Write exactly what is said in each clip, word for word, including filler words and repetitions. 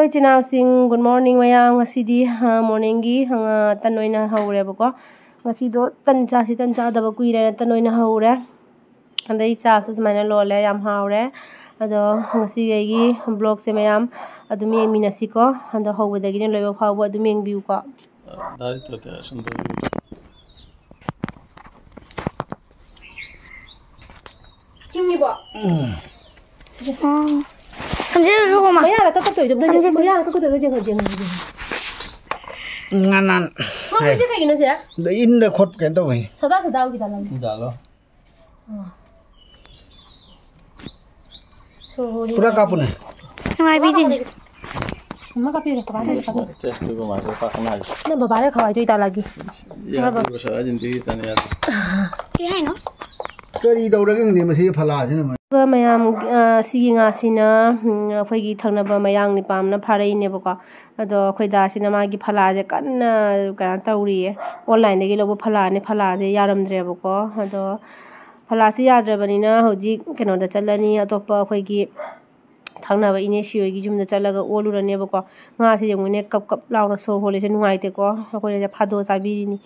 ꯏꯆꯤꯟ ꯏꯅꯥꯎꯁꯤꯡ, good morning ꯃꯌꯥꯝ꯫ ꯉꯁꯤꯗꯤ, ꯑ, morningꯒꯤ, ꯑ, ꯇꯟ ꯑꯣꯏꯅ ꯍꯧꯔꯦꯕꯀꯣ꯫ ꯉꯁꯤꯗꯣ ꯇꯟ ꯆꯥꯁꯤ, ꯇꯟ ꯆꯥꯗꯕ ꯀꯨꯏꯔꯦꯅ ꯇꯟ ꯑꯣꯏꯅ ꯍꯧꯔꯦ꯫ ꯑꯗꯩ ꯆꯥꯁꯨ ꯁꯨꯃꯥꯏꯅ ꯂꯣꯜꯂꯦ, ꯌꯥꯝ ꯍꯥꯎꯔꯦ꯫ ꯑꯗꯣ ꯉꯁꯤꯒꯤ ꯑꯩꯒꯤ vlogꯁꯦ ꯃꯌꯥꯝ ꯑꯗꯨꯝ ꯌꯦꯡꯃꯤꯟꯅꯁꯤꯀꯣ꯫ ꯑꯗꯣ ꯍꯧꯕꯗꯒꯤꯅ ꯂꯣꯏꯕ ꯐꯥꯎꯕ ꯑꯗꯨꯝ ꯌꯦꯡꯕꯤꯌꯨꯀꯣ꯫ ꯗꯥꯏꯔꯦꯛ ꯇꯧꯗꯦ, ꯑꯁꯨꯝ ꯇꯧꯕꯤꯌꯨ꯫ ꯍꯤꯡꯉꯤꯕꯣ? ꯎꯝ꯫ ꯁꯤꯁꯦ꯫ ꯎꯝ꯫ ꯁꯝꯖꯦꯠꯁꯨ ꯀꯣꯃ꯫ ꯃꯌꯥꯗ ꯀꯛꯀꯛꯇꯣꯏꯗꯣ, ꯁꯝꯖꯦꯠꯁꯨ꯫ ꯃꯌꯥꯗ ꯀꯛꯀꯛꯇꯣꯏꯗꯣ ꯌꯦꯡꯉꯣ, ꯌꯦꯡꯉꯣ, ꯌꯦꯡꯉꯣ꯫ ꯉꯥꯅꯥꯟ꯫ ꯉꯧꯔꯤꯁꯦ ꯀꯩꯒꯤꯅꯣ ꯁꯦ? ꯑꯗ ꯏꯟꯗ ꯈꯣꯠꯄ ꯀꯩꯅꯣ ꯇꯧꯕꯩꯅꯤ꯫ ꯁꯗꯥ ꯁꯗꯥ ꯑꯣꯏꯈꯤꯗ ꯂꯪ꯫ ꯖꯥꯠꯂꯣ? ꯑꯥ꯫ ꯁꯣꯔ ꯍꯣꯜꯂꯤ꯫ ꯄꯨꯔꯥ ꯀꯥꯞꯄꯨꯅꯦ꯫ ꯅꯨꯡꯉꯥꯏꯕꯤꯗꯦꯅꯦ꯫ ꯑꯃ ꯀꯥꯞꯄꯤꯔꯣ, ꯀꯃꯥꯏꯅ ꯇꯧꯔꯤ? ꯀꯥꯞꯄꯤꯔꯣ꯫ ꯇꯦꯁ ꯇꯧꯕ ꯃꯥꯁꯦ ꯄꯥꯛꯅ ꯍꯥꯏ꯫ ꯅꯪ ꯕꯕꯥꯗ ꯈꯋꯥꯏꯗꯣ ꯏꯇꯥ ꯂꯥꯛꯀꯤ꯫ ꯌꯥꯗꯦ, ꯕꯁꯥ ꯍꯥꯏꯁꯤꯅꯗꯤ ꯇꯥꯅ ꯌꯥꯗꯦ꯫ ꯀꯩ ꯍꯥꯏꯅꯣ? ꯀꯔꯤ ꯇꯧꯔꯒꯦ ꯈꯪꯗꯦ ꯃꯁꯤꯒꯤ ꯐꯂꯥꯁꯤꯅ꯫ ꯑꯗꯨꯒ ꯃꯌꯥꯝ, ꯑ, ꯁꯤꯒꯤ ꯉꯥꯁꯤꯅ, ꯎꯝ, ꯑꯩꯈꯣꯏꯒꯤ ꯊꯪꯅꯕ ꯃꯌꯥꯡ ꯅꯤꯄꯥ ꯑꯃꯅ ꯐꯥꯔꯛꯏꯅꯦꯕꯀꯣ꯫ ꯑꯗꯣ ꯑꯩꯈꯣꯏ ꯗꯥꯁꯤꯅ ꯃꯥꯒꯤ ꯐꯂꯥꯁꯦ ꯀꯟꯅ ꯀꯩꯅꯣ ꯇꯧꯔꯤꯌꯦ꯫ Onlineꯗꯒꯤ ꯂꯧꯕ ꯐꯂꯥꯅꯦ, ꯐꯂꯥꯁꯦ ꯌꯥꯔꯝꯗ꯭ꯔꯦꯕꯀꯣ꯫ ꯑꯗꯣ ꯐꯂꯥꯁꯦ ꯌꯥꯗ꯭ꯔꯕꯅꯤꯅ ꯍꯧꯖꯤꯛ ꯀꯩꯅꯣꯗ ꯆꯠꯂꯅꯤ, ꯑꯇꯣꯞꯄ ꯑꯩꯈꯣꯏꯒꯤ ꯊꯪꯅꯕ ꯏꯅꯦ ꯁꯤꯍꯣꯏꯒꯤ ꯌꯨꯝꯗ ꯆꯠꯂꯒ ꯑꯣꯜꯂꯨꯔꯅꯦꯕꯀꯣ꯫ ꯉꯥꯁꯦ ꯌꯦꯡꯉꯨꯅꯦ, ꯀꯞ ꯀꯞ ꯂꯥꯎꯅ ꯁꯣꯔ ꯍꯣꯜꯂꯤꯁꯦ ꯅꯨꯡꯉꯥꯏꯇꯦꯀꯣ꯫ ꯑꯩꯈꯣꯏꯅ ꯐꯥꯗꯣꯛꯑ ꯆꯥꯕꯤꯔꯤꯅꯤ꯫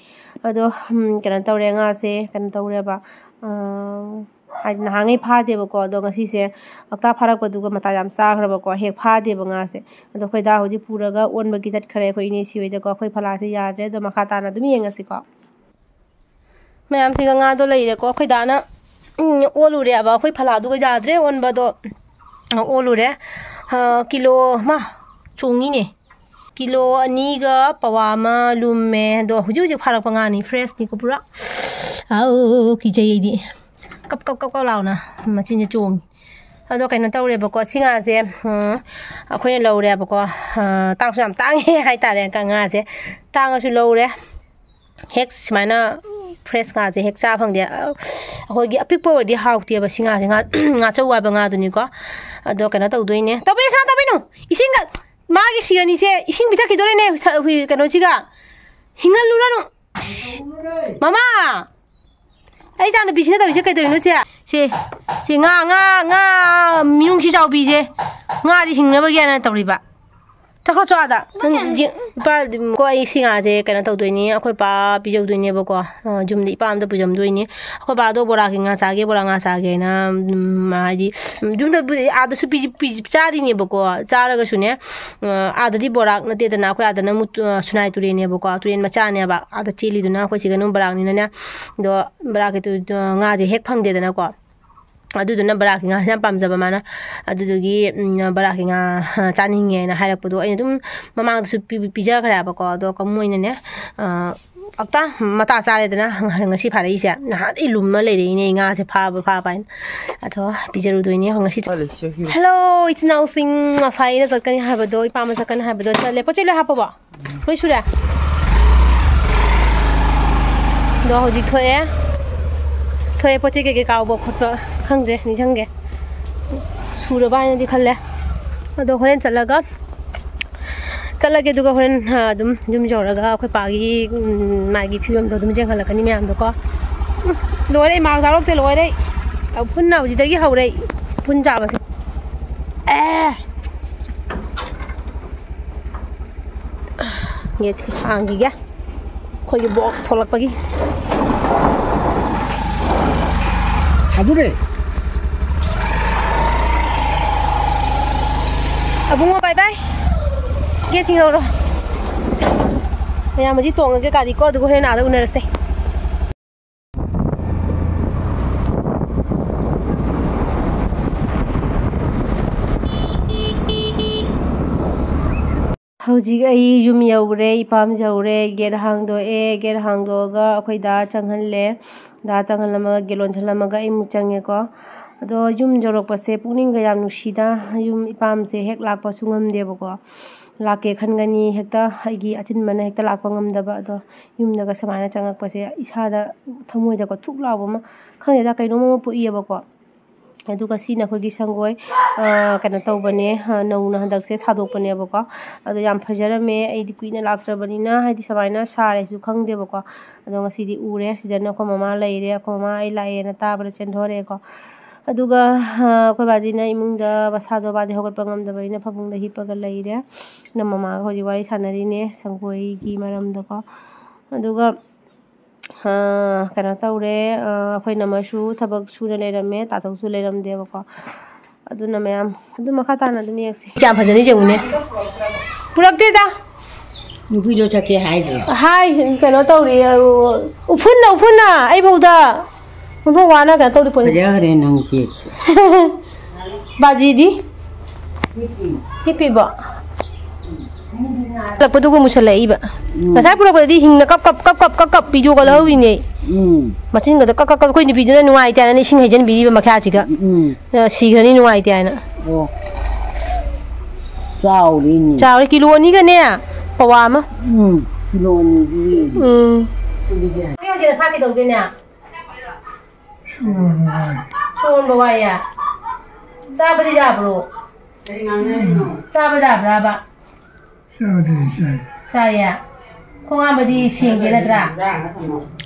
ꯑꯗꯣ, ꯎꯝ, ꯀꯩꯅꯣ ꯇꯧꯔꯦ, ꯉꯥꯁꯦ ꯀꯩꯅꯣ ꯇꯧꯔꯦꯕ, ꯑꯥ, ꯍꯥꯏꯗꯤ ꯅꯍꯥꯟꯈꯩ ꯐꯥꯗꯦꯕꯀꯣ꯫ ꯑꯗꯣ ꯉꯁꯤꯁꯦ ꯀꯛꯇꯥ ꯐꯥꯔꯛꯄꯗꯨꯒ ꯃꯇꯥ ꯌꯥꯝ ꯆꯥꯈ꯭ꯔꯕꯀꯣ, ꯍꯦꯛ ꯐꯥꯗꯦꯕ ꯉꯥꯁꯦ꯫ ꯑꯗꯣ ꯑꯩꯈꯣꯏ ꯗꯥ ꯍꯧꯖꯤꯛ ꯄꯨꯔꯒ ꯑꯣꯟꯕꯒꯤ ꯆꯠꯈ꯭ꯔꯦ ꯑꯩꯈꯣꯏ ꯏꯅꯦ ꯁꯤꯍꯣꯏꯗꯀꯣ꯫ ꯑꯩꯈꯣꯏ ꯐꯂꯥꯁꯦ ꯌꯥꯗ꯭ꯔꯦ꯫ ꯑꯗꯣ ꯃꯈꯥ ꯇꯥꯅ ꯑꯗꯨꯝ ꯌꯦꯡꯉꯁꯤꯀꯣ꯫ ꯃꯌꯥꯝꯁꯤꯒ ꯉꯥꯗꯣ ꯂꯩꯔꯦꯀꯣ꯫ ꯑꯩꯈꯣꯏ ꯗꯥꯅ, ꯎꯝ, ꯑꯣꯜꯂꯨꯔꯦꯕ꯫ ꯑꯩꯈꯣꯏ ꯐꯂꯥꯗꯨꯒ ꯌꯥꯗ꯭ꯔꯦ ꯑꯣꯟꯕꯗꯣ꯫ ꯑꯣꯜꯂꯨꯔꯦ꯫ ꯑ, ꯀꯤꯂꯣ ꯑꯃ ꯆꯣꯡꯉꯤꯅꯦ꯫ ꯀꯤꯂꯣ ꯑꯅꯤꯒ ꯄꯋꯥ ꯑꯃ ꯂꯨꯝꯃꯦ꯫ ꯑꯗꯣ ꯍꯧꯖꯤꯛ ꯍꯧꯖꯤꯛ ꯐꯥꯔꯛꯄ ꯉꯥꯅꯤ, freshꯅꯤꯀꯣ ꯄꯨꯔꯥ꯫ ꯑꯧ, ꯀꯤꯖꯩ ꯑꯩꯗꯤ꯫ ꯀꯞ, ꯀꯞ, ꯀꯞ, ꯀꯞ ꯂꯥꯎꯅ ꯃꯆꯤꯟꯁꯦ ꯆꯣꯡꯉꯤ꯫ ꯑꯗꯣ ꯀꯩꯅꯣ ꯇꯧꯔꯦꯕꯀꯣ, ꯁꯤ ꯉꯥꯁꯦ, ꯎꯝ, ꯑꯩꯈꯣꯏꯅ ꯂꯧꯔꯦꯕꯀꯣ꯫ ꯑ, ꯇꯥꯡꯁꯨ ꯌꯥꯝ ꯇꯥꯡꯉꯦ ꯍꯥꯏꯇꯥꯔꯦ ꯉꯥꯁꯦ꯫ ꯇꯥꯡꯉꯁꯨ ꯂꯧꯔꯦ꯫ ꯍꯦꯛ ꯁꯨꯃꯥꯏꯅ fresh ꯉꯥꯁꯦ ꯍꯦꯛ ꯆꯥ ꯐꯪꯗꯦ꯫ ꯑ, ꯑꯩꯈꯣꯏꯒꯤ ꯑꯄꯤꯛꯄ ꯑꯣꯏꯔꯗꯤ ꯍꯥꯎꯇꯦꯕ ꯁꯤ ꯉꯥꯁꯦ, ꯉꯥ-, ꯉꯥꯆꯧ ꯍꯥꯏꯕ ꯉꯥꯗꯨꯅꯤꯀꯣ꯫ ꯑꯗꯣ ꯀꯩꯅꯣ ꯇꯧꯗꯣꯏꯅꯦ꯫ ꯇꯧꯕꯤꯅꯨ, ꯁꯅꯥ ꯇꯧꯕꯤꯅꯨ! ꯏꯁꯤꯡꯒ, ꯃꯥꯒꯤ ꯁꯤꯒꯅꯤꯁꯦ, ꯏꯁꯤꯡ ꯄꯤꯊꯛꯈꯤꯗꯣꯔꯦꯅꯦ, ꯁ-, ꯍꯨꯏ ꯀꯩꯅꯣꯁꯤꯒ꯫ ꯍꯤꯡꯍꯜꯂꯨꯔꯅꯨ! ꯃꯃꯥ! ꯑꯩ ꯏꯆꯥ ꯅꯨꯄꯤꯁꯤꯅ ꯇꯧꯔꯤꯁꯦ ꯀꯩꯗꯧꯔꯤꯅꯣ ꯁꯦ? ꯁꯦ, ꯁꯦ ꯉꯥ, ꯉꯥ, ꯉꯥ ꯃꯤꯅꯨꯡꯁꯤ ꯆꯥꯎꯕꯤꯁꯦ꯫ ꯉꯥꯁꯦ ꯍꯤꯡꯅꯕꯒꯤꯅ ꯇꯧꯔꯤꯕ꯫ ꯆꯠꯈ꯭ꯔꯣ ꯆꯣ ꯑꯥꯗ꯫ ꯅꯪ ꯌꯦ-, ꯏꯄꯥ, ꯀꯣ, ꯑꯩ ꯁꯤ ꯉꯥꯁꯦ ꯀꯩꯅꯣ ꯇꯧꯗꯣꯏꯅꯤ, ꯑꯩꯈꯣꯏ ꯄꯥ ꯄꯤꯖꯧꯗꯣꯏꯅꯦꯕꯀꯣ꯫ ꯑ, ꯌꯨꯝꯗ ꯏꯄꯥ ꯑꯝꯗ ꯄꯨꯖꯝꯗꯣꯏꯅꯤ꯫ ꯑꯩꯈꯣꯏ ꯄꯥꯗꯣ ꯕꯣꯔꯥꯒꯤ ꯉꯥ ꯆꯥꯒꯦ, ꯕꯣꯔꯥ ꯉꯥ ꯆꯥꯒꯦ ꯍꯥꯏꯅ, ꯎꯝ, ꯍꯥꯏꯗꯤ, ꯌꯨꯝꯗꯕꯨꯗꯤ, ꯑꯥꯗꯁꯨ ꯄꯤꯖ-, ꯄꯤꯖ-, ꯆꯥꯔꯤꯅꯦꯕꯀꯣ꯫ ꯆꯥꯔꯒꯁꯨꯅꯦ, ꯑ, ꯑꯥꯗꯗꯤ ꯕꯣꯔꯥꯛ ꯅꯠꯇꯦꯗꯅ, ꯑꯩꯈꯣꯏ ꯑꯥꯗꯅ ꯑꯃꯨꯛ, ꯑ, ꯁꯨꯅꯥꯏ ꯇꯨꯔꯦꯜꯅꯦꯕꯀꯣ, ꯇꯨꯔꯦꯜ ꯃꯆꯥꯅꯦꯕ꯫ ꯑꯥꯗ ꯆꯦꯜꯂꯤꯗꯨꯅ ꯑꯩꯈꯣꯏ ꯁꯤꯒꯅꯨ ꯕꯣꯔꯥꯛꯅꯤꯅꯅꯦ꯫ ꯑꯗꯣ ꯕꯣꯔꯥꯛꯀꯤ ꯇꯨ-, ꯉꯥꯁꯦ ꯍꯦꯛ ꯐꯪꯗꯦꯗꯅꯀꯣ꯫ ꯑꯗꯨꯗꯨꯅ ꯕꯣꯔꯥꯛꯀꯤ ꯉꯥꯁꯦ ꯌꯥꯝ ꯄꯥꯝꯖꯕ ꯃꯥꯅ꯫ ꯑꯗꯨꯗꯨꯒꯤ, ꯎꯝ, ꯕꯣꯔꯥꯛꯀꯤ ꯉꯥ, ꯑ, ꯆꯥꯅꯤꯡꯉꯦꯅ ꯍꯥꯏꯔꯛꯄꯗꯣ ꯑꯩꯅ ꯑꯗꯨꯝ ꯃꯃꯥꯡꯗꯁꯨ ꯄꯤ-, ꯄꯤꯖꯈ꯭ꯔꯦꯕꯀꯣ꯫ ꯑꯗꯣ ꯀꯃꯣꯏꯅꯅꯦ, ꯑ, ꯍꯞꯇꯥ ꯃꯇꯥ ꯆꯥꯔꯦꯗꯅ ꯉꯁꯤ ꯐꯥꯔꯛꯏꯁꯦ꯫ ꯅꯍꯥꯟꯗꯩ ꯂꯨꯝꯃ ꯂꯩꯔꯛꯏꯅꯦ ꯑꯩ ꯉꯥꯁꯦ ꯐꯥꯕ, ꯐꯥꯕ ꯍꯥꯏꯅ꯫ ꯑꯗꯣ ꯄꯤꯖꯔꯨꯗꯣꯏꯅꯦ ꯉꯁꯤ꯫ ꯆꯠꯂꯦ, ꯆꯠꯈꯤꯕ꯫ ꯍꯦꯜꯂꯣ, ꯏꯆꯤꯟ ꯏꯅꯥꯎꯁꯤꯡ, ꯉꯁꯥꯏ ꯑꯩꯅ ꯆꯠꯀꯅꯤ ꯍꯥꯏꯕꯗꯣ, ꯏꯄꯥꯝꯗ ꯆꯠꯀꯅꯤ ꯍꯥꯏꯕꯗꯣ ꯆꯠꯂꯦ꯫ ꯄꯣꯠ ꯆꯩ ꯂꯣꯏ ꯍꯥꯞꯄꯕꯣ? ꯂꯣꯏ ꯁꯨꯔꯦ? ꯑꯗꯣ ꯍꯧꯖꯤꯛ ꯊꯣꯛꯑꯦ꯫ ꯊꯣꯛꯑꯦ, ꯄꯣꯠ ꯆꯩ ꯀꯩꯀꯩ ꯀꯥꯎꯕ ꯈꯣꯠꯄ ꯈꯪꯗ꯭ꯔꯦ, ꯅꯤꯡꯁꯤꯡꯒꯦ꯫ ꯁꯨꯔꯕ ꯍꯥꯏꯅꯗꯤ ꯈꯜꯂꯦ꯫ ꯑꯗꯣ ꯍꯣꯔꯦꯟ ꯆꯠꯂꯒ, ꯆꯠꯂꯒꯦ, ꯑꯗꯨꯒ ꯍꯣꯔꯦꯟ, ꯑ, ꯑꯗꯨꯝ ꯌꯨꯝ ꯌꯧꯔꯒ ꯑꯩꯈꯣꯏ ꯄꯥꯒꯤ, ꯎꯝ, ꯃꯥꯒꯤ ꯐꯤꯕꯝꯗꯣ ꯑꯗꯨꯝ ꯌꯦꯡꯍꯜꯂꯛꯀꯅꯤ ꯃꯌꯥꯝꯗꯣꯀꯣ꯫ ꯎꯝ, ꯂꯣꯏꯔꯦ, ꯏꯃꯥ ꯆꯥꯔꯣꯛꯇꯦ, ꯂꯣꯏꯔꯦ꯫ ꯎꯐꯨꯟꯅ ꯍꯧꯖꯤꯛꯇꯒꯤ ꯍꯧꯔꯦ, ꯎꯐꯨꯟ ꯆꯥꯕꯁꯦ꯫ ꯑꯦ! ꯒꯦꯠ ꯍꯥꯡꯈꯤꯒꯦ꯫ ꯑꯩꯈꯣꯏꯒꯤ ꯕꯣꯛꯁ ꯊꯣꯛꯂꯛꯄꯒꯤ꯫ ꯑꯗꯨꯅꯦ꯫ ꯑꯕꯨꯡꯉꯣ, bye bye꯫ ꯒꯦꯠ ꯊꯤꯡꯍꯧꯔꯣ꯫ ꯃꯌꯥꯝ ꯑꯁꯤ ꯇꯣꯡꯉꯒꯦ ꯒꯥꯔꯤ ꯀꯣ, ꯑꯗꯨꯒ ꯍꯣꯔꯦꯟ ꯑꯥꯗ ꯎꯅꯔꯁꯦ꯫ ꯍꯧꯖꯤꯛ ꯑꯩ ꯌꯨꯝ ꯌꯧꯔꯦ, ꯏꯄꯥꯝ ꯌꯧꯔꯦ꯫ ꯒꯦꯠ ꯍꯥꯡꯗꯣꯛꯑꯦ꯫ ꯒꯦꯠ ꯍꯥꯡꯗꯣꯛꯑꯒ ꯑꯩꯈꯣꯏ ꯗꯥ ꯆꯪꯍꯜꯂꯦ꯫ ꯗꯥ ꯆꯪꯍꯜꯂꯝꯃꯒ ꯒꯦꯠ ꯂꯣꯟꯁꯤꯜꯂꯝꯃꯒ ꯑꯩ ꯑꯃꯨꯛ ꯆꯪꯉꯦꯀꯣ꯫ ꯑꯗꯣ ꯌꯨꯝ ꯌꯧꯔꯛꯄꯁꯦ ꯄꯨꯛꯅꯤꯡꯒ ꯌꯥꯝ ꯅꯨꯡꯁꯤꯗ꯫ ꯌꯨꯝ, ꯏꯄꯥꯝꯁꯦ ꯍꯦꯛ ꯂꯥꯛꯄꯁꯨ ꯉꯝꯗꯦꯕꯀꯣ꯫ ꯂꯥꯛꯀꯦ ꯈꯟꯒꯅꯤ, ꯍꯦꯛꯇ ꯑꯩꯒꯤ ꯑꯆꯤꯟꯕꯅ ꯍꯦꯛꯇ ꯂꯥꯛꯄ ꯉꯝꯗꯕ꯫ ꯑꯗꯣ ꯌꯨꯝꯗꯒ ꯁꯨꯃꯥꯏꯅ ꯆꯪꯉꯛꯄꯁꯦ ꯏꯁꯥꯗ, ꯊꯃꯣꯏꯗꯀꯣ ꯊꯨꯛ ꯂꯥꯎꯕ ꯑꯃ, ꯈꯪꯗꯦꯗ, ꯀꯩꯅꯣꯝ ꯑꯃ ꯄꯣꯛꯏꯌꯦꯕꯀꯣ꯫ ꯑꯗꯨꯒ ꯁꯤꯅ ꯑꯩꯈꯣꯏꯒꯤ ꯁꯪꯒꯣꯏ, ꯑ, ꯀꯩꯅꯣ ꯇꯧꯕꯅꯦ, ꯑ, ꯅꯧꯅ ꯍꯟꯗꯛꯁꯦ ꯁꯥꯗꯣꯛꯄꯅꯦꯕꯀꯣ꯫ ꯑꯗꯣ ꯌꯥꯝ ꯐꯖꯔꯝꯃꯦ꯫ ꯑꯩꯗꯤ ꯀꯨꯏꯅ ꯂꯥꯛꯇ꯭ꯔꯕꯅꯤꯅ, ꯍꯥꯏꯗꯤ ꯁꯨꯃꯥꯏꯅ ꯁꯥꯔꯦꯁꯨ ꯈꯪꯗꯦꯕꯀꯣ꯫ ꯑꯗꯣ ꯉꯁꯤꯗꯤ ꯎꯔꯦ꯫ ꯁꯤꯗꯅ ꯑꯩꯈꯣꯏ ꯃꯃꯥ ꯂꯩꯔꯦ꯫ ꯑꯩꯈꯣꯏ ꯃꯃꯥ ꯑꯩ ꯂꯥꯛꯑꯦꯅ ꯇꯥꯕꯗ ꯆꯦꯟꯊꯣꯔꯛꯑꯦꯀꯣ꯫ ꯑꯗꯨꯒ ꯑꯩꯈꯣꯏ ꯕꯥꯖꯤꯅ ꯏꯃꯨꯡꯗ ꯃꯁꯥꯗꯣ, ꯃꯥꯗꯤ ꯍꯧꯒꯠꯄ ꯉꯝꯗꯕꯅꯤꯅ ꯐꯃꯨꯡꯗ ꯍꯤꯞꯄꯒ ꯂꯩꯔꯦ꯫ ꯏꯅꯝꯃ ꯃꯃꯥꯒ ꯍꯧꯖꯤꯛ ꯋꯥꯔꯤ ꯁꯥꯟꯅꯔꯤꯅꯦ ꯁꯪꯒꯣꯏꯒꯤ ꯃꯔꯝꯗꯀꯣ꯫ ꯑꯗꯨꯒ ꯀꯩꯅꯣ ꯇꯧꯔꯦ꯫ ꯑꯩꯈꯣꯏ ꯅꯝꯃꯁꯨ ꯊꯕꯛ ꯁꯨꯅ ꯂꯩꯔꯝꯃꯦ, ꯇꯥꯆꯧꯁꯨ ꯂꯩꯔꯝꯗꯦꯕꯀꯣ꯫ ꯑꯗꯨꯅ ꯃꯌꯥꯝ ꯑꯗꯨꯝ ꯃꯈꯥ ꯇꯥꯅ ꯑꯗꯨꯝ ꯌꯦꯡꯁꯤ꯫ ꯀꯌꯥꯝ ꯐꯖꯅ ꯌꯦꯡꯉꯨꯅꯦ꯫ ꯄꯨꯔꯛꯇꯦꯗ꯫ ꯅꯨꯄꯤꯗꯣ ꯆꯠꯀꯦ ꯍꯥꯏꯗ꯭ꯔꯣ? ꯍꯥꯏ꯫ ꯀꯩꯅꯣ ꯇꯧꯔꯤ꯫ ꯎꯐꯨꯟꯅ, ꯎꯐꯨꯟꯅ ꯑꯩꯐꯧꯗ ꯑꯣꯟꯊꯣꯛ ꯋꯥꯅ ꯀꯩꯅꯣ ꯇꯧꯔꯤ ꯄꯣꯠꯅꯤ꯫ ꯐꯖꯈ꯭ꯔꯦ ꯅꯪ ꯁꯦꯠꯁꯦ꯫ ꯕꯥꯖꯤꯗꯤ? ꯍꯤꯞꯄꯤꯕꯣ? ꯍꯜꯂꯛꯄꯗꯨꯒ ꯃꯨꯁꯜꯂꯛꯏꯕ꯫ ꯎꯝ꯫ ꯉꯁꯥꯏ ꯄꯨꯔꯛꯄꯗꯗꯤ ꯍꯤꯡꯅ ꯀꯞ ꯀꯞ ꯀꯞ ꯀꯞ ꯀꯞ ꯀꯞ ꯚꯤꯗꯤꯑꯣꯒ ꯂꯧꯍꯧꯔꯤꯅꯦ꯫ ꯎꯝ꯫ ꯃꯆꯤꯟꯒꯗꯣ ꯀꯛ ꯀꯛ ꯀꯛ꯫ ꯑꯩꯈꯣꯏ ꯅꯨꯄꯤꯗꯨꯅ ꯅꯨꯡꯉꯥꯏꯇꯦ ꯍꯥꯏꯅ ꯏꯁꯤꯡ ꯍꯩꯖꯤꯟꯕꯤꯔꯤꯕ ꯃꯈꯥꯁꯤꯒ꯫ ꯎꯝ꯫ ꯑ, ꯁꯤꯈ꯭ꯔꯅꯤ ꯅꯨꯡꯉꯥꯏꯇꯦ ꯍꯥꯏꯅ꯫ ꯑꯣ꯫ ꯆꯥꯎꯔꯤꯅꯤ꯫ ꯆꯥꯎꯔꯦ, ꯀꯤꯂꯣ ꯑꯅꯤꯒꯅꯦ ꯄꯋꯥ ꯑꯃ꯫ ꯎꯝ, ꯀꯤꯂꯣ ꯑꯅꯤꯗꯤ꯫ ꯎꯝ꯫ ꯑꯗꯨꯗꯤ ꯌꯥꯏ꯫ ꯅꯪ ꯍꯧꯖꯤꯛ ꯅꯁꯥ ꯀꯩꯗꯧꯗꯣꯏꯅꯦ? ꯁꯣꯔ ꯍꯣꯟꯕ ꯋꯥꯏ꯫ ꯁꯣꯔ ꯍꯣꯟꯕ ꯋꯥꯏꯌꯦ? ꯆꯥꯕꯗꯤ ꯌꯥꯕ꯭ꯔꯣ? ꯀꯔꯤ ꯉꯥꯡꯅꯔꯤꯅꯣ? ꯆꯥꯕ ꯌꯥꯕ꯭ꯔꯥꯕ? ꯆꯥꯕꯗꯤ ꯆꯥꯏ꯫ ꯆꯥꯏꯌꯦ? ꯈꯣꯡ ꯍꯥꯝꯕꯗꯤ ꯁꯦꯡꯗꯦ ꯅꯠꯇ꯭ꯔꯥ?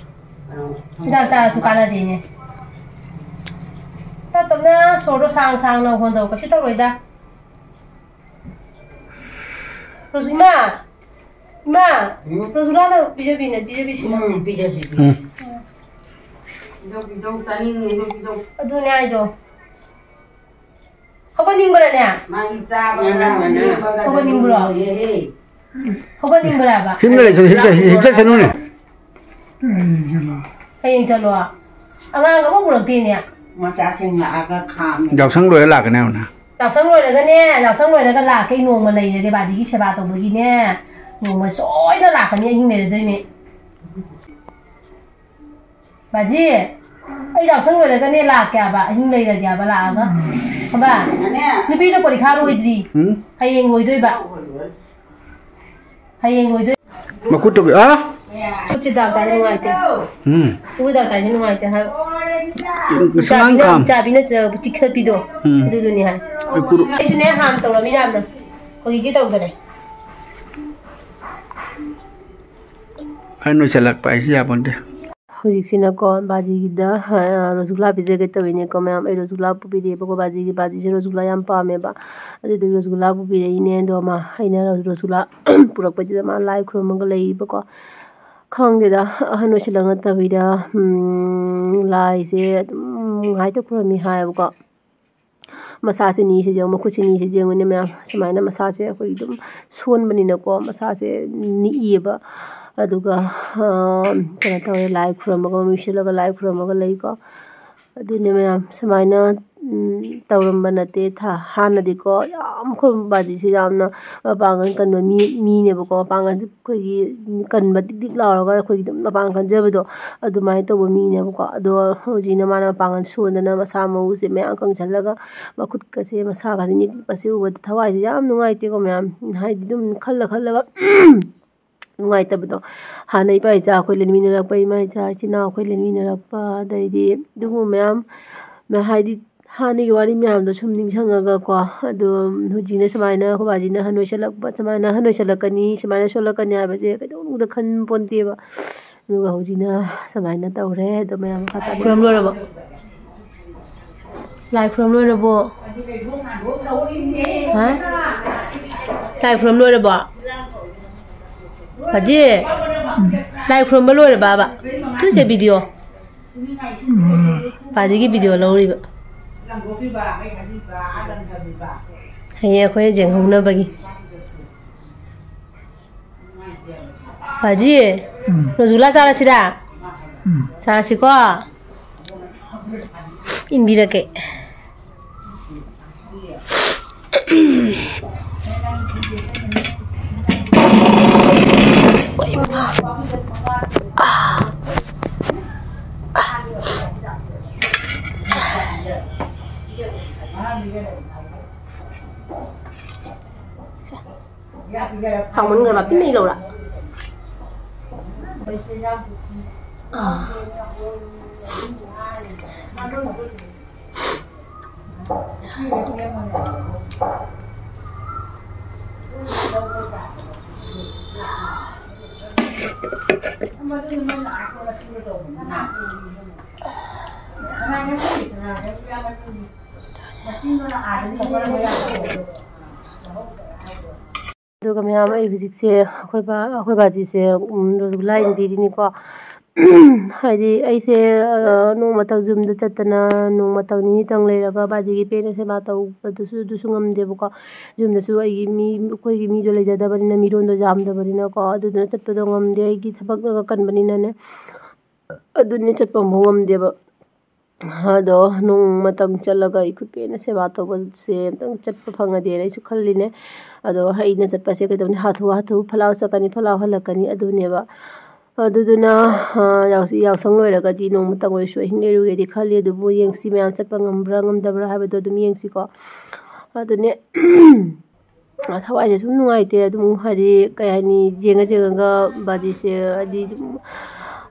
ꯍꯤꯗꯥꯛ ꯆꯥꯔꯁꯨ ꯀꯥꯟꯅꯗꯦꯅꯦ꯫ ꯇꯞ ꯇꯞꯅ ꯁꯣꯔꯗꯣ ꯁꯥꯡ ꯁꯥꯡꯅ ꯍꯣꯟꯗꯧ, ꯀꯩꯁꯨ ꯇꯧꯔꯣꯏꯗ꯫ ꯔꯣꯁ, ꯏꯃꯥ! ꯏꯃꯥ! ꯎꯝ? ꯔꯣꯁꯒꯨꯂꯥꯗꯣ ꯄꯤꯖꯕꯤꯅꯦ, ꯄꯤꯖꯕꯤꯁꯤꯅ꯫ ꯎꯝ, ꯄꯤꯖꯁꯤ, ꯎꯝ꯫ ꯄꯤꯖꯁꯤ꯫ ꯄꯤꯖꯧ, ꯄꯤꯖꯧ, ꯆꯥꯅꯤꯡꯉꯦ, ꯑꯗꯨ ꯄꯤꯖꯧ꯫ ꯑꯗꯨꯅꯦ ꯍꯥꯏꯗꯣ꯫ ꯍꯧꯒꯠꯅꯤꯡꯕ꯭ꯔꯅꯦ? ꯃꯥꯒꯤ ꯆꯥꯕ ꯃꯅꯥ, ꯃꯅꯥ꯫ ꯍꯧꯒꯠꯅꯤꯡꯕ꯭ꯔꯣ? ꯂꯣꯏꯔꯦꯍꯦ꯫ ꯍꯧꯒꯠꯅꯤꯡꯕ꯭ꯔꯕ? ꯌꯨꯝꯗ ꯂꯩꯁꯅꯨ, ꯍꯤꯞꯆ-, ꯍꯤꯞꯆꯁꯅꯨꯅꯦ꯫ ꯍꯌꯦꯡ ꯆꯠꯂꯣ꯫ ꯍꯌꯦꯡ ꯆꯠꯂꯣ꯫ ꯑꯉꯥꯡ ꯑꯃ ꯄꯨꯔꯛꯇꯦꯅꯦ꯫ ꯃꯆꯥꯁꯤꯡ ꯂꯥꯛꯑꯒ ꯈꯥꯝꯃꯦ꯫ ꯌꯥꯎꯁꯪ ꯂꯣꯏꯔ ꯂꯥꯛꯀꯅꯤ ꯍꯥꯏꯕꯅꯦ꯫ ꯌꯥꯎꯁꯪ ꯂꯣꯏꯔꯒꯅꯦ, ꯌꯥꯎꯁꯪ ꯂꯣꯏꯔꯒ ꯂꯥꯛꯀꯦ꯫ ꯑꯩ ꯅꯣꯡꯃ ꯂꯩꯔꯒꯦ ꯕꯥꯖꯤꯒꯤ ꯁꯦꯕꯥ ꯇꯧꯕꯒꯤꯅꯦ꯫ ꯅꯣꯡꯃ ꯁꯣꯏꯗꯅ ꯂꯥꯛꯀꯅꯤ, ꯑꯍꯤꯡ ꯂꯩꯔꯗꯣꯏꯅꯦ꯫ ꯕꯥꯖꯤ, ꯑꯩ ꯌꯥꯎꯁꯪ ꯂꯣꯏꯔꯒꯅꯦ ꯂꯥꯛꯀꯦ ꯍꯥꯏꯕ, ꯑꯍꯤꯡ ꯂꯩꯔꯒꯦ ꯍꯥꯏꯕ ꯂꯥꯛꯑꯒ꯫ ꯈꯪꯕ? ꯅꯨꯄꯤꯗꯣ ꯄꯔꯤꯈꯥ ꯂꯣꯏꯗ꯭ꯔꯤ꯫ ꯎꯝ? ꯍꯌꯦꯡ ꯂꯣꯏꯗꯣꯏꯕ꯫ ꯍꯌꯦꯡ ꯂꯣꯏꯗꯣꯏ꯫ ꯃꯈꯨꯠꯇꯣ, ꯑ? ꯈꯨꯠꯁꯤ ꯗꯥꯛ ꯇꯥꯏ, ꯅꯨꯡꯉꯥꯏꯇꯦ꯫ ꯎꯝ꯫ ꯈꯨꯠ ꯗꯥꯛ ꯇꯥꯏꯁꯦ ꯅꯨꯡꯉꯥꯏꯇꯦ ꯍꯥꯏꯕ꯫ ꯁꯨꯃꯥꯡ ꯆꯥꯕꯤꯅ, ꯈꯥꯝ꯫ ꯆꯥꯕꯤꯅ ꯆ-, ꯆꯤꯛꯊꯠꯄꯤꯗꯣ꯫ ꯎꯝ꯫ ꯑꯗꯨꯗꯨꯅꯤ ꯍꯥꯏ꯫ ꯑꯩ ꯈꯨꯔꯨ- ꯑꯩꯁꯨꯅꯦ ꯍꯥꯟꯅ ꯇꯧꯔꯝꯃꯤ ꯌꯥꯝꯅ꯫ ꯍꯧꯖꯤꯛꯇꯤ ꯇꯧꯗꯔꯦ꯫ ꯑꯍꯟ ꯑꯣꯏꯁꯜꯂꯛꯄ ꯍꯥꯏꯁꯤ ꯌꯥꯄꯣꯟꯇꯦ꯫ ꯍꯧꯖꯤꯛꯁꯤꯅꯀꯣ ꯕꯥꯖꯤꯒꯤꯗ, ꯑ, ꯔꯣꯁꯒꯨꯂꯥ ꯄꯤꯖꯒꯦ ꯇꯧꯔꯤꯅꯦꯀꯣ ꯃꯌꯥꯝ꯫ ꯑꯩ ꯔꯣꯁꯒꯨꯂꯥ ꯄꯨꯕꯤꯔꯛꯑꯦꯕꯀꯣ꯫ ꯕꯥꯖꯤꯒꯤ, ꯕꯥꯖꯤꯁꯦ ꯔꯣꯁꯒꯨꯂꯥ ꯌꯥꯝ ꯄꯥꯝꯃꯦꯕ꯫ ꯑꯗꯨꯗꯨꯒꯤ ꯔꯣꯁꯒꯨꯂꯥ ꯄꯨꯕꯤꯔꯛꯏꯅꯦ꯫ ꯑꯗꯣ ꯃꯥ, ꯑꯩꯅ ꯔꯣꯁꯒꯨꯂꯥ ꯄꯨꯔꯛꯄꯗꯨꯗ ꯃꯥ ꯂꯥꯏ ꯈꯨꯔꯨꯝꯃꯒ ꯂꯩꯌꯦꯕꯀꯣ꯫ ꯈꯪꯗꯦꯗ, ꯑꯍꯟ ꯑꯣꯏꯁꯤꯜꯂꯛ ꯅꯠꯇꯕꯤꯗ, ꯎꯝ, ꯂꯥꯏꯁꯦ ꯑꯗꯨꯝ ꯉꯥꯏꯇ ꯈꯨꯔꯨꯝꯃꯤ ꯍꯥꯏꯌꯦꯕꯀꯣ꯫ ꯃꯁꯥꯁꯦ ꯅꯤꯁꯦ ꯌꯦꯡꯉꯨ, ꯃꯈꯨꯠꯁꯦ ꯅꯤꯁꯦ ꯌꯦꯡꯉꯨꯅꯦ ꯃꯌꯥꯝ꯫ ꯁꯨꯃꯥꯏꯅ ꯃꯁꯥꯁꯦ ꯑꯩꯈꯣꯏ ꯑꯗꯨꯝ ꯁꯣꯟꯕꯅꯤꯅꯀꯣ, ꯃꯁꯥꯁꯦ ꯅꯤꯛꯏꯌꯦꯕ꯫ ꯑꯗꯨꯒ, ꯑ, ꯀꯩꯅꯣ ꯇꯧꯔꯦ, ꯂꯥꯏ ꯈꯨꯔꯨꯝꯃꯒ, ꯃꯃꯤꯠ ꯎꯏꯁꯤꯜꯂꯒ ꯂꯥꯏ ꯈꯨꯔꯨꯝꯃꯒ ꯂꯩꯀꯣ꯫ ꯑꯗꯨꯅꯦ ꯃꯌꯥꯝ, ꯁꯨꯃꯥꯏꯅ, ꯎꯝ, ꯇꯧꯔꯝꯕ ꯅꯠꯇꯦ꯫ ꯊ-, ꯍꯥꯟꯅꯗꯤꯀꯣ, ꯌꯥꯝ ꯑꯩꯈꯣꯏ ꯕꯥꯖꯤꯁꯦ ꯌꯥꯝꯅ ꯃꯄꯥꯡꯒꯜ ꯀꯟꯕ ꯃꯤ, ꯃꯤꯅꯦꯕꯀꯣ꯫ ꯃꯄꯥꯡꯒꯜꯁꯦ ꯑꯩꯈꯣꯏꯒꯤ ꯀꯟꯕ ꯗꯤꯛ ꯗꯤꯛ ꯂꯥꯎꯔꯒ ꯑꯩꯈꯣꯏꯒꯤ ꯑꯗꯨꯝ ꯃꯄꯥꯡꯒꯜ ꯀꯟꯖꯕꯗꯣ ꯑꯗꯨꯃꯥꯏꯅ ꯇꯧꯕ ꯃꯤꯅꯦꯕꯀꯣ꯫ ꯑꯗꯣ ꯍꯧꯖꯤꯛꯅ ꯃꯥꯅ ꯃꯄꯥꯡꯒꯜ ꯁꯣꯟꯗꯅ ꯃꯁꯥ ꯃꯎꯁꯦ ꯃꯌꯥꯝ ꯀꯪꯁꯜꯂꯒ ꯃꯈꯨꯠꯀꯁꯦ, ꯃꯁꯥꯒꯁꯦ ꯅꯤꯛꯄꯁꯦ ꯎꯕꯗ ꯊꯋꯥꯏꯁꯦ ꯌꯥꯝ ꯅꯨꯡꯉꯥꯏꯇꯦꯀꯣ ꯃꯌꯥꯝ꯫ ꯍꯥꯏꯗꯤ ꯑꯗꯨꯝ ꯈꯜꯂ ꯈꯜꯂꯒ ꯅꯨꯡꯉꯥꯏꯇꯕꯗꯣ꯫ ꯍꯥꯟꯅ ꯏꯄꯥ ꯏꯆꯥ ꯑꯩꯈꯣꯏ ꯂꯦꯟꯃꯤꯟꯅꯔꯛꯄ, ꯏꯃꯥ ꯏꯆꯥ ꯏꯆꯤꯟ ꯏꯅꯥꯎ ꯑꯩꯈꯣꯏ ꯂꯦꯟꯃꯤꯟꯅꯔꯛꯄ, ꯑꯗꯩꯗꯤ ꯑꯗꯨꯒꯨꯝꯕ ꯃꯌꯥꯝ, ꯃꯌꯥꯝ ꯍꯥꯏꯗꯤ ꯍꯥꯟꯅꯒꯤ ꯋꯥꯔꯤ ꯃꯌꯥꯝꯗꯣ ꯁꯨꯝ ꯅꯤꯡꯁꯤꯡꯉꯒꯀꯣ꯫ ꯑꯗꯣ ꯍꯧꯖꯤꯛꯅ ꯁꯨꯃꯥꯏꯅ ꯑꯩꯈꯣꯏ ꯕꯥꯖꯤꯅ ꯑꯍꯟ ꯑꯣꯏꯁꯜꯂꯛꯄ, ꯁꯨꯃꯥꯏꯅ ꯑꯍꯟ ꯑꯣꯏꯁꯜꯂꯛꯀꯅꯤ, ꯁꯨꯃꯥꯏꯅ ꯁꯣꯜꯂꯛꯀꯅꯤ ꯍꯥꯏꯕꯁꯦ ꯀꯩꯗꯧꯅꯨꯡꯗ ꯈꯟ ꯄꯣꯟꯇꯦꯕ꯫ ꯑꯗꯨꯒ ꯍꯧꯖꯤꯛꯅ ꯁꯨꯃꯥꯏꯅ ꯇꯧꯔꯦ꯫ ꯑꯗꯣ ꯃꯌꯥꯝ ꯃꯈꯥ ꯇꯥꯕꯤꯔꯣ꯫ ꯈꯨꯔꯨꯝ ꯂꯣꯏꯔꯕꯣ? ꯂꯥꯏ ꯈꯨꯔꯨꯝ ꯂꯣꯏꯔꯕꯣ? ꯍꯥ? ꯂꯥꯏ ꯈꯨꯔꯨꯝ ꯂꯣꯏꯔꯕꯣ? ꯍꯧꯖꯤꯛ ꯂꯥꯏ ꯈꯨꯔꯨꯝꯕ ꯂꯣꯏꯔꯕꯕ? ꯇꯨꯁꯦ ꯚꯤꯗꯤꯑꯣ꯫ ꯄꯥꯖꯤꯒꯤ ꯚꯤꯗꯤꯑꯣ ꯂꯧꯔꯤꯕ꯫ ꯍꯌꯦꯡ ꯑꯩꯈꯣꯏꯅ ꯌꯦꯡꯍꯧꯅꯕꯒꯤ꯫ ꯄꯥꯖꯤ, ꯎꯝ꯫ ꯔꯣꯁꯒꯨꯂꯥ ꯆꯥꯔꯁꯤꯔꯥ? ꯎꯝ꯫ ꯆꯥꯔꯁꯤꯀꯣ꯫ ꯏꯟꯕꯤꯔꯛꯀꯦ꯫ ꯆꯥꯎꯃꯟꯈ꯭ꯔꯕ ꯄꯤꯛꯅ ꯏꯜꯂꯧꯔꯥ? ꯑꯥ꯫ ꯑꯗꯨꯒ ꯃꯌꯥꯝ, ꯑꯩ ꯍꯧꯖꯤꯛꯁꯦ ꯑꯩꯈꯣꯏ ꯕꯥ-, ꯑꯩꯈꯣꯏ ꯕꯥꯖꯤꯁꯦ, ꯎꯝ, ꯔꯣꯁꯒꯨꯂꯥ ꯏꯟꯕꯤꯔꯤꯅꯤꯀꯣ꯫ ꯍꯥꯏꯗꯤ ꯑꯩꯁꯦ, ꯑ, ꯅꯣꯡꯃꯇꯪ ꯌꯨꯝꯗ ꯆꯠꯇꯅ, ꯅꯣꯡꯃꯇꯪ ꯅꯤꯅꯤꯇꯪ ꯂꯩꯔꯒ ꯕꯥꯖꯤꯒꯤ ꯄꯦꯟꯅ ꯁꯦꯕꯥ ꯇꯧꯕꯗꯨꯁꯨ, ꯑꯗꯨꯁꯨ ꯉꯝꯗꯦꯕꯀꯣ꯫ ꯌꯨꯝꯗꯁꯨ ꯑꯩꯒꯤ ꯃꯤ, ꯑꯩꯈꯣꯏꯒꯤ ꯃꯤꯗꯣ ꯂꯩꯖꯗꯕꯅꯤꯅ, ꯃꯤꯔꯣꯟꯗꯣ ꯌꯥꯝꯗꯕꯅꯤꯅꯀꯣ, ꯑꯗꯨꯗꯨꯅ ꯆꯠꯄꯗꯣ ꯉꯝꯗꯦ꯫ ꯑꯩꯒꯤ ꯊꯕꯛꯅꯒ ꯀꯟꯕꯅꯤꯅꯅꯦ, ꯑꯗꯨꯅꯦ ꯆꯠꯄ ꯑꯃꯨꯛ ꯉꯝꯗꯦꯕ꯫ ꯑꯗꯣ ꯅꯣꯡꯃꯇꯪ ꯆꯠꯂꯒ ꯑꯩ ꯈꯨꯠ ꯄꯦꯟꯅ ꯁꯦꯕꯥ ꯇꯧꯕꯁꯦ ꯑꯝꯇꯪ ꯆꯠꯄ ꯐꯪꯉꯗꯤꯅ ꯑꯩꯁꯨ ꯈꯜꯂꯤꯅꯦ꯫ ꯑꯗꯣ ꯑꯩꯅ ꯆꯠꯄꯁꯦ ꯀꯩꯗꯧꯅꯤ? ꯍꯥꯊꯨ ꯍꯥꯊꯨ ꯐꯠ ꯂꯥꯎ ꯆꯠꯀꯅꯤ, ꯐꯠ ꯂꯥꯎ ꯍꯜꯂꯛꯀꯅꯤ, ꯑꯗꯨꯅꯦꯕ꯫ ꯑꯗꯨꯗꯨꯅ, ꯑ, ꯌꯥꯎꯁ-, ꯌꯥꯎꯁꯪ ꯂꯣꯏꯔꯒꯗꯤ ꯅꯣꯡꯃꯇꯪ ꯑꯣꯏꯔꯁꯨ ꯑꯍꯤꯡ ꯂꯩꯔꯨꯒꯦꯗꯤ ꯈꯜꯂꯤ꯫ ꯑꯗꯨꯕꯨ ꯌꯦꯡꯁꯤ, ꯃꯌꯥꯝ ꯆꯠꯄ ꯉꯝꯕ꯭ꯔꯥ ꯉꯝꯗꯕ꯭ꯔꯥ ꯍꯥꯏꯕꯗꯣ ꯑꯗꯨꯝ ꯌꯦꯡꯁꯤꯀꯣ꯫ ꯑꯗꯨꯅꯦ꯫ ꯊꯋꯥꯏꯁꯦ ꯁꯨꯝ ꯅꯨꯡꯉꯥꯏꯇꯦ꯫ ꯑꯗꯨꯝ ꯍꯥꯏꯗꯤ, ꯀꯩ ꯍꯥꯏꯅꯤ, ꯌꯦꯡꯉ ꯌꯦꯡꯉꯒ ꯕꯥꯖꯤꯁꯦ ꯍꯥꯏꯗꯤ ꯑꯗꯨꯝ,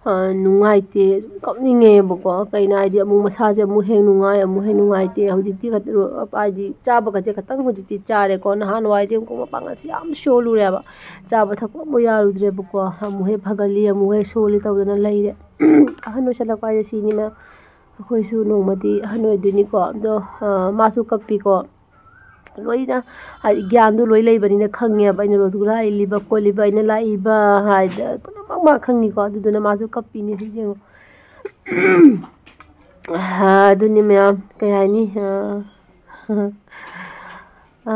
ꯑ, ꯅꯨꯡꯉꯥꯏꯇꯦ, ꯑꯗꯨꯝ ꯀꯞꯅꯤꯡꯉꯦꯕꯀꯣ꯫ ꯀꯩꯅꯣ ꯍꯥꯏꯗꯤ, ꯑꯃꯨꯛ ꯃꯁꯥꯁꯦ ꯑꯃꯨꯛ ꯍꯦꯛ ꯅꯨꯡꯉꯥꯏ, ꯑꯃꯨꯛ ꯍꯦꯛ ꯅꯨꯡꯉꯥꯏꯇꯦ꯫ ꯍꯧꯖꯤꯛꯇꯤ ꯈꯛꯇ ꯍꯥꯏꯗꯤ ꯆꯥꯕꯒꯁꯦ ꯈꯇꯪ ꯍꯧꯖꯤꯛꯇꯤ ꯆꯥꯔꯦꯀꯣ꯫ ꯅꯍꯥꯟꯋꯥꯏꯗꯤ ꯑꯃꯨꯛ ꯃꯄꯥꯡꯒꯜꯁꯦ ꯌꯥꯝ ꯁꯣꯜꯂꯨꯔꯦꯕ꯫ ꯆꯥꯕ ꯊꯛꯄ ꯑꯃꯨꯛ ꯌꯥꯔꯨꯗ꯭ꯔꯦꯕꯀꯣ꯫ ꯑꯃꯨꯛ ꯍꯦꯛ ꯐꯒꯠꯂꯤ, ꯑꯃꯨꯛ ꯍꯦꯛ ꯁꯣꯜꯂꯤ ꯇꯧꯗꯅ ꯂꯩꯔꯦ꯫ ꯑꯍꯟ ꯑꯣꯏꯁꯜꯂꯛꯄ ꯍꯥꯏꯁꯦ ꯁꯤꯅꯤꯅ ꯑꯩꯈꯣꯏꯁꯨ ꯅꯣꯡꯃꯗꯤ ꯑꯍꯟ ꯑꯣꯏꯗꯣꯏꯅꯤꯀꯣ꯫ ꯑꯗꯣ, ꯑ, ꯃꯥꯁꯨ ꯀꯞꯄꯤꯀꯣ꯫ ꯂꯣꯏꯅ ꯍꯥꯏꯗꯤ ꯒ꯭ꯌꯥꯟꯗꯣ ꯂꯣꯏ ꯂꯩꯕꯅꯤꯅ ꯈꯪꯉꯦꯕ꯫ ꯑꯩꯅ ꯔꯣꯁꯒꯨꯂꯥ ꯏꯜꯂꯤꯕ ꯈꯣꯠꯂꯤꯕ, ꯑꯩꯅ ꯂꯥꯛꯏꯕ ꯍꯥꯏꯗ ꯄꯨꯝꯅꯃꯛ ꯃꯥ ꯈꯪꯉꯤꯀꯣ꯫ ꯑꯗꯨꯗꯨꯅ ꯃꯥꯁꯨ ꯀꯞꯄꯤꯅꯦ ꯁꯤ ꯌꯦꯡꯉꯣ꯫ ꯑꯗꯨꯅꯤ ꯃꯌꯥꯝ, ꯀꯩ ꯍꯥꯏꯅꯤ, ꯑ, ꯑ,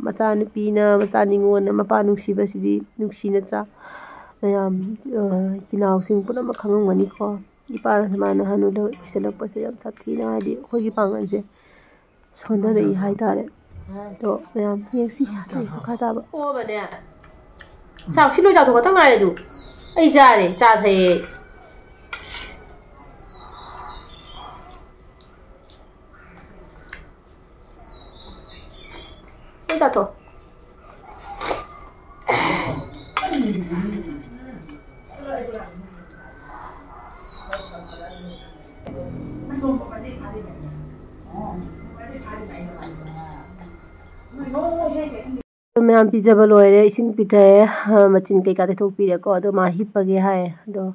ꯃꯆꯥꯅꯨꯄꯤꯅ ꯃꯆꯥ ꯅꯤꯉꯣꯜꯅ ꯃꯄꯥ ꯅꯨꯡꯁꯤꯕꯁꯤꯗꯤ ꯅꯨꯡꯁꯤ ꯅꯠꯇ꯭ꯔꯥ? ꯃꯌꯥꯝ, ꯑ, ꯏꯆꯤꯟ ꯏꯅꯥꯎꯁꯤꯡ ꯄꯨꯝꯅꯃꯛ ꯈꯪꯉꯝꯒꯅꯤꯀꯣ꯫ ꯏꯄꯥꯅ ꯁꯨꯃꯥꯏꯅ ꯍꯅꯨ ꯑꯣꯏꯁꯜꯂꯛꯄꯁꯦ ꯌꯥꯝ ꯁꯥꯊꯤꯅ, ꯍꯥꯏꯗꯤ ꯑꯩꯈꯣꯏꯒꯤ ꯄꯥꯡꯒꯜꯁꯦ ꯁꯣꯟꯊꯔꯛꯏ ꯍꯥꯏꯇꯥꯔꯦ꯫ ꯑꯗꯣ ꯃꯌꯥꯝ ꯌꯦꯡꯁꯤ, ꯑꯇꯩ ꯃꯈꯥ ꯇꯥꯕ꯫ ꯑꯣꯕꯅꯦ꯫ ꯆꯥꯛ ꯁꯤ ꯂꯣꯏ ꯆꯥꯊꯣꯛ ꯈꯛꯇ ꯉꯥꯏꯔꯦ ꯑꯗꯨ꯫ ꯑꯩ ꯆꯥꯔꯦ, ꯆꯥ ꯊꯛꯑꯦ꯫ ꯂꯣꯏ ꯆꯥꯊꯣꯛ꯫ ꯑꯗꯨ ꯃꯌꯥꯝ ꯄꯤꯖꯕ ꯂꯣꯏꯔꯦ, ꯏꯁꯤꯡ ꯄꯤꯊꯛꯑꯦ, ꯑ, ꯃꯆꯤꯟ ꯀꯩꯀꯥ ꯇꯩꯊꯣꯛꯄꯤꯔꯦꯀꯣ꯫ ꯑꯗꯣ ꯃꯥ ꯍꯤꯞꯄꯒꯦ ꯍꯥꯏ꯫ ꯑꯗꯣ,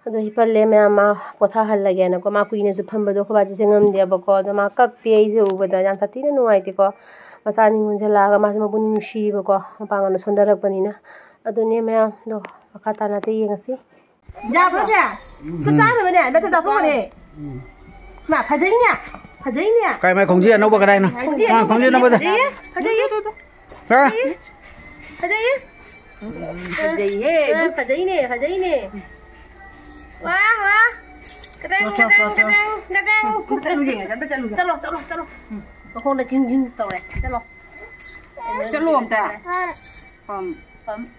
ꯑꯗꯣ ꯍꯤꯞꯍꯜꯂꯦ ꯃꯌꯥꯝ, ꯃꯥ ꯄꯣꯊꯥꯍꯜꯂꯒꯦꯅꯀꯣ꯫ ꯃꯥ ꯀꯨꯏꯅꯁꯨ ꯐꯝꯕꯗꯣ ꯑꯩꯈꯣꯏ ꯕꯥꯁꯤꯁꯦ ꯉꯝꯗꯦꯕꯀꯣ꯫ ꯑꯗꯣ ꯃꯥ ꯀꯞꯄꯦ, ꯑꯩꯁꯦ ꯎꯕꯗ ꯌꯥꯝ ꯁꯥꯊꯤꯅ ꯅꯨꯡꯉꯥꯏꯇꯦꯀꯣ꯫ ꯃꯆꯥ ꯑꯅꯤ ꯉꯣꯟꯁꯤꯜꯂꯛꯑꯒ ꯃꯥꯁꯦ ꯃꯕꯨꯛꯅꯤꯡ ꯅꯨꯡꯁꯤꯕꯀꯣ, ꯃꯄꯥꯡꯒꯜꯗꯣ ꯁꯣꯟꯊꯔꯛꯄꯅꯤꯅ꯫ ꯑꯗꯨꯅꯦ ꯃꯌꯥꯝꯗꯣ ꯃꯈꯥ ꯇꯥꯅ ꯑꯇꯩ ꯌꯦꯡꯉꯁꯤ꯫ ꯌꯥꯕ꯭ꯔꯣ ꯁꯦ? ꯆꯥꯛ ꯆꯥꯅꯕꯅꯦ, ꯅꯠꯇ꯭ꯔ ꯆꯥꯊꯣꯛꯑꯅꯦ꯫ ꯃꯥ, ꯐꯖꯩꯅꯦ, ꯐꯖꯩꯅꯦ꯫ ꯀꯥꯏ ꯃꯥꯏ ꯈꯣꯡꯖꯤ ꯑꯅꯧꯕ ꯀꯗꯥꯏꯅꯣ? ꯈꯣꯡꯖꯤ ꯑꯥ, ꯑꯅꯧꯕ ꯈꯣꯡꯖꯤ ꯑꯅꯧꯕꯗ꯫ ꯐꯖꯩꯌꯦ, ꯐꯖꯩꯌꯦ꯫ ꯍꯥ? ꯐꯖꯩꯌꯦ꯫ ꯐꯖꯩꯌꯦ꯫ ꯑ, ꯐꯖꯩꯅꯦ, ꯐꯖꯩꯅꯦ꯫ ꯋꯥ, ꯋꯥ꯫ ꯀꯗꯪ, ꯀꯗꯪ, ꯀꯗꯪ, ꯀꯗꯪ꯫ ꯑꯝꯇ ꯆꯠꯂꯨꯒꯦ, ꯑꯝꯇ ꯆꯠꯂꯨꯒꯦ꯫ ꯆꯠꯂꯣ, ꯆꯠꯂꯣ, ꯆꯠꯂꯣ꯫ ꯃꯈꯣꯡꯗ ꯖꯤꯡ ꯖꯤꯡ ꯇꯧꯔꯦ꯫ ꯆꯠꯂꯣ꯫ ꯆꯠꯂꯣ ꯑꯝꯇ꯫ ꯄꯝ꯫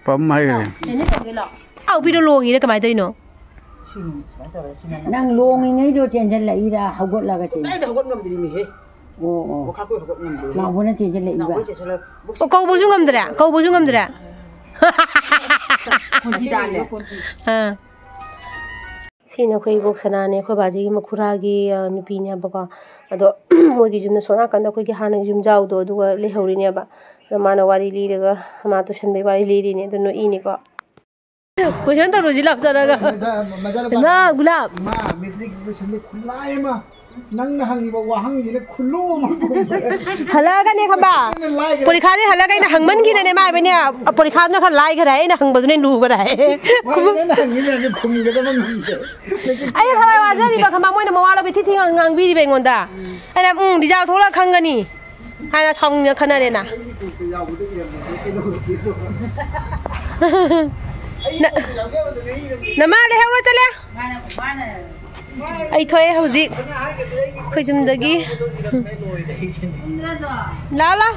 ꯄꯝ ꯍꯥꯏꯈ꯭ꯔꯦ꯫ ꯀꯩꯅꯣ ꯇꯧꯒꯦ ꯂꯥꯎ꯫ ꯏꯅꯥꯎꯄꯤꯗꯣ ꯂꯣꯡꯉꯤꯔ ꯀꯃꯥꯏꯅ ꯇꯧꯔꯤꯅꯣ? ꯁꯤꯅꯤ, ꯁꯨꯃꯥꯏꯅ ꯇꯧꯔꯦ, ꯁꯤꯅ ꯅꯪ ꯂꯣꯡꯉꯤꯉꯩꯗꯣ ꯆꯦꯟꯁꯤꯜꯂꯛꯏꯔ ꯍꯧꯒꯠꯂꯒ ꯆꯦꯟ-, ꯑꯩꯅ ꯍꯧꯒꯠ ꯉꯝꯗ꯭ꯔꯤꯃꯤꯍꯦ꯫ ꯑꯣ, ꯑꯣ꯫ ꯃꯈꯥ ꯀꯣꯏ ꯍꯧꯒꯠ ꯉꯝꯗ꯭ꯔꯤ꯫ ꯅꯥꯎꯕꯅ ꯆꯦꯟꯁꯤꯜꯂꯛꯏꯕ? ꯅꯥꯎꯕꯅ ꯆꯦꯟꯁꯤꯜꯂꯛ-, ꯑꯣ, ꯀꯧꯕꯁꯨ ꯉꯝꯗ꯭ꯔꯦ? ꯀꯧꯕꯁꯨ ꯉꯝꯗ꯭ꯔꯦ? ꯈꯣꯟꯊꯤ ꯇꯥꯍꯜꯂꯦ꯫ ꯑꯥ꯫ ꯁꯤꯅ ꯑꯩꯈꯣꯏ ꯏꯕꯣꯛ ꯁꯅꯥꯅꯦ, ꯑꯩꯈꯣꯏ ꯕꯥꯖꯤꯒꯤ ꯃꯈꯨꯔꯥꯒꯤ, ꯑ, ꯅꯨꯄꯤꯅꯦꯕꯀꯣ꯫ ꯑꯗꯣ ꯃꯣꯏꯒꯤ ꯌꯨꯝꯗ ꯁꯣꯝ ꯅꯥꯀꯟꯗ ꯑꯩꯈꯣꯏꯒꯤ ꯍꯥꯟꯅꯒꯤ ꯌꯨꯝꯖꯥꯎꯗꯣ ꯑꯗꯨꯒ ꯂꯩꯍꯧꯔꯤꯅꯦꯕ꯫ ꯑꯗꯣ ꯃꯥꯅ ꯋꯥꯔꯤ ꯂꯤꯔꯒ, ꯃꯥ ꯇꯨꯁꯟꯕꯩ ꯋꯥꯔꯤ ꯂꯤꯔꯤꯅꯦ꯫ ꯑꯗꯣ ꯅꯣꯛꯏꯅꯤꯀꯣ꯫ ꯀꯣꯏꯁꯟ ꯇꯧꯔꯨꯁꯤ ꯂꯥꯞ ꯆꯠꯂꯒ꯫ ꯃꯖꯥ-, ꯃꯖꯥ-, ꯏꯃꯥ ꯒꯨꯂꯥꯞ꯫ ꯏꯃꯥ, ꯃꯦꯇ꯭ꯔꯤꯛꯀꯤ ꯀꯣꯏꯁꯟꯗꯤ ꯈꯨꯂꯥꯏ ꯑꯃ꯫ ꯅꯪꯅ ꯍꯪꯉꯤꯕ ꯋꯥꯍꯪꯁꯤꯅ ꯈꯨꯂꯨ ꯑꯃ ꯈꯨꯝꯕ꯫ ꯍꯜꯂꯛꯑꯒꯅꯦ ꯈꯪꯕ? ꯅꯪꯅ ꯂꯥꯏꯈ꯭ꯔꯦ꯫ ꯄꯔꯤꯈꯥꯗꯤ ꯍꯜꯂꯒ ꯑꯩꯅ ꯍꯪꯃꯟꯈꯤꯗꯅꯦ ꯃꯥ ꯍꯥꯏꯕꯅꯦ, ꯄꯔꯤꯈꯥꯗꯨꯅ ꯈꯔ ꯂꯥꯏꯈꯔꯦ ꯍꯥꯏ, ꯑꯩꯅ ꯍꯪꯕꯗꯨꯅ ꯂꯨꯈꯔꯦ ꯍꯥꯏ꯫ ꯋꯥꯍꯪ ꯅꯪꯅ ꯍꯪꯉꯤ ꯃꯌꯥꯝꯁꯦ ꯈꯨꯝꯒꯗꯕ ꯉꯝꯗꯦ꯫ ꯑꯩꯅ ꯊꯋꯥꯏ ꯋꯥꯖꯔꯤꯕ ꯈꯪꯕ, ꯃꯣꯏꯅ ꯃꯋꯥ ꯂꯧꯕꯤ ꯊꯤ ꯊꯤ ꯉꯥꯡ-, ꯉꯥꯡꯕꯤꯔꯤꯕ ꯑꯩꯉꯣꯟꯗ꯫ ꯑꯩꯅ, "ꯎꯝ, ꯔꯤꯖꯜ ꯊꯣꯛꯂꯒ ꯈꯪꯒꯅꯤ" ꯍꯥꯏꯅ ꯁꯥꯎꯅꯤꯡꯗꯅ ꯈꯟꯅꯔꯦꯅ꯫ ꯅ-, ꯅꯃꯥ ꯂꯩꯍꯧꯔꯣ ꯆꯠꯂꯦ꯫ ꯑꯩ ꯊꯣꯛꯑꯦ ꯍꯧꯖꯤꯛ ꯑꯩꯈꯣꯏ ꯌꯨꯝꯗꯒꯤ꯫ ꯂꯥꯎ, ꯂꯥꯎ꯫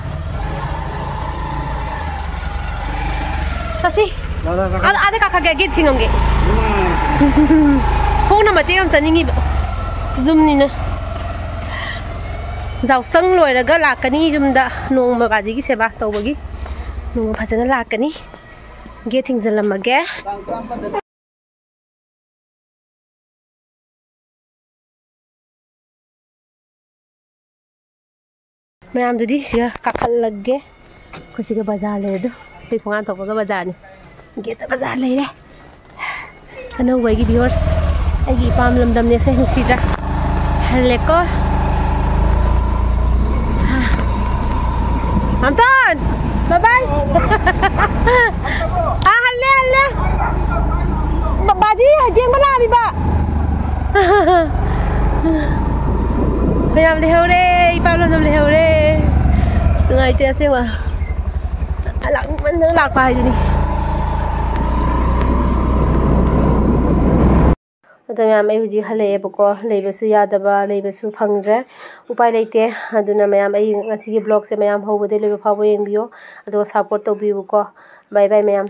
ꯆꯠꯁꯤ꯫ ꯂꯥꯎ, ꯂꯥꯎ, ꯀꯥꯈꯠ-, ꯑꯥꯗ, ꯑꯥꯗ ꯀꯥꯈꯠꯀꯦ, ꯒꯦꯠ ꯊꯤꯡꯉꯝꯒꯦ꯫ ꯈꯣꯡꯅ ꯃꯇꯦꯛ ꯑꯃ ꯆꯠꯅꯤꯡꯉꯤꯕ꯫ ꯌꯨꯝꯅꯤꯅ꯫ ꯌꯥꯎꯁꯪ ꯂꯣꯏꯔꯒ ꯂꯥꯛꯀꯅꯤ ꯌꯨꯝꯗ, ꯅꯣꯡꯃ ꯕꯥꯖꯤꯒꯤ ꯁꯦꯕꯥ ꯇꯧꯕꯒꯤ꯫ ꯅꯣꯡꯃ ꯐꯖꯅ ꯂꯥꯛꯀꯅꯤ꯫ ꯒꯦꯠ ꯊꯤꯡꯖꯤꯜꯂꯝꯃꯒꯦ꯫ ꯃꯌꯥꯝꯗꯨꯗꯤ ꯁꯤꯗ ꯀꯥꯈꯠꯂꯒꯦ꯫ ꯑꯩꯈꯣꯏ ꯁꯤꯒ ꯕꯖꯥꯔ ꯂꯩꯔꯦ ꯑꯗꯨ꯫ ꯑꯩꯈꯣꯏ ꯊꯣꯡꯒꯥꯟ ꯊꯣꯛꯄꯒ ꯕꯖꯥꯔꯅꯤ꯫ ꯒꯦꯠꯇ ꯕꯖꯥꯔ ꯂꯩꯔꯦ꯫ ꯑꯅꯧꯕ ꯑꯩꯒꯤ viewers, ꯑꯩꯒꯤ ꯏꯄꯥꯝ ꯂꯝꯗꯝꯅꯦꯁꯦ, ꯅꯨꯡꯁꯤꯗ꯭ꯔꯥ? ꯍꯜꯂꯦꯀꯣ꯫ ꯃꯥꯝꯇꯣꯟ! Bye bye! ꯑꯥ, ꯍꯜꯂꯦ, ꯍꯜꯂꯦ! ꯕꯥꯖꯤ, ꯌꯦꯡꯕ ꯂꯥꯛꯑꯝꯃꯤꯕ! ꯃꯌꯥꯝ ꯂꯩꯍꯧꯔꯦ, ꯏꯄꯥꯝ ꯂꯝꯗꯝ ꯂꯩꯍꯧꯔꯦ꯫ ꯅꯨꯡꯉꯥꯏꯇꯦ ꯑꯁꯦꯡꯕ꯫ ꯂꯥꯛꯅꯤꯡꯃꯟꯗꯅ ꯂꯥꯛꯄ ꯍꯥꯏꯗꯨꯅꯤ꯫ ꯑꯗꯣ ꯃꯌꯥꯝ, ꯑꯩ ꯍꯧꯖꯤꯛ ꯍꯜꯂꯛꯑꯦꯕꯀꯣ꯫ ꯂꯩꯕꯁꯨ ꯌꯥꯗꯕ, ꯂꯩꯕꯁꯨ ꯐꯪꯗ꯭ꯔꯦ, ꯎꯄꯥꯏ ꯂꯩꯇꯦ꯫ ꯑꯗꯨꯅ ꯃꯌꯥꯝ, ꯑꯩ ꯉꯁꯤꯒꯤ vlogꯁꯦ ꯃꯌꯥꯝ ꯍꯧꯕꯗꯩ ꯂꯣꯏꯕ ꯐꯥꯎꯕ ꯌꯦꯡꯕꯤꯌꯣ, ꯑꯗꯨꯒ support ꯇꯧꯕꯤꯌꯨꯀꯣ꯫ Bye bye ꯃꯌꯥꯝ꯫